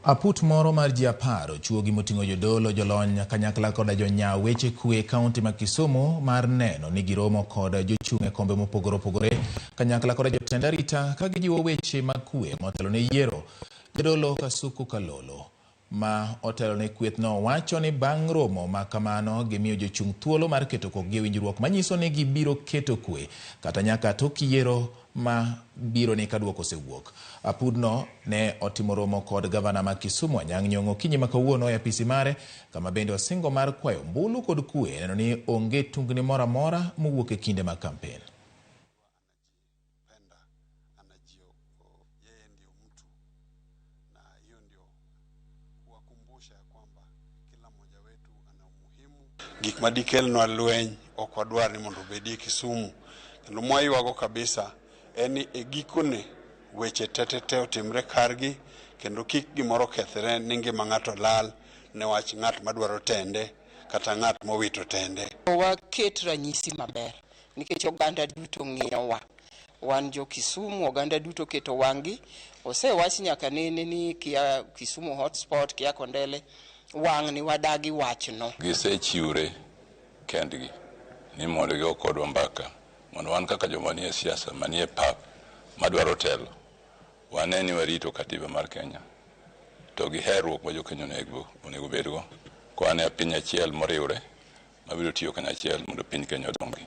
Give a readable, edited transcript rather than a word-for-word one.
Aput moro mar ji 10 ochuogi moting'o jodolo, jolony kanyakla koda jonya weche kwe e kaunti ma Kisumu mar neno ni giromo kod jochung' e kombe mopogore opogore kanyakla koda jotend arita ka gijiwo weche mag kwe motelo ne yiero. Jadolo Kasuku Kalolo ma otelo ne kwethno wacho ni bang' romo ma kamano gimiyo jochung' thuolo mar keto kokgi e winjruok manyiso ni gibiro keto kwe kata nyaka tok yiero ma biro ni ka duoko osewuok. Apudno ne otimo romo kod gavana ma Kisumu Anyang' Nyong'o okinyi ma kawuono e apisi mare kama bende osingo mar kwayo ombulu kod kwe neno ni onge tungni moro amora mowuok e kinde mag kampen. Gik ma dikelnwa lweny ok wadwar ni mondo obedie Kisumu. Kendo mwaywago kabisa en ni e gikone weche tetete otimre kargi kendo kik gimoro kethre ni ngima ng'ato lal newach ng'at madwaro tende kata ng'at mowito tende. Waket ranyisi maber nikech oganda duto ng'iyowa. Wan jo Kisumu, oganda duto keto wang'gi. Osewach nyaka nene ni kia Kisumu hotspot, kia Kondele, wang'ni wadagi wachno. Gisechiwre kendgi ni mondo gigo kodwa mbaka mondo wan kaka joma nie siasa manie pap madwaro telo wane ni warito katiba mar Kenya to gi herruok ma jo-Kenya onego bedgo ka wan e piny achiel moriwre mabiro tiyo kanyachiel mondo piny Kenya odongi.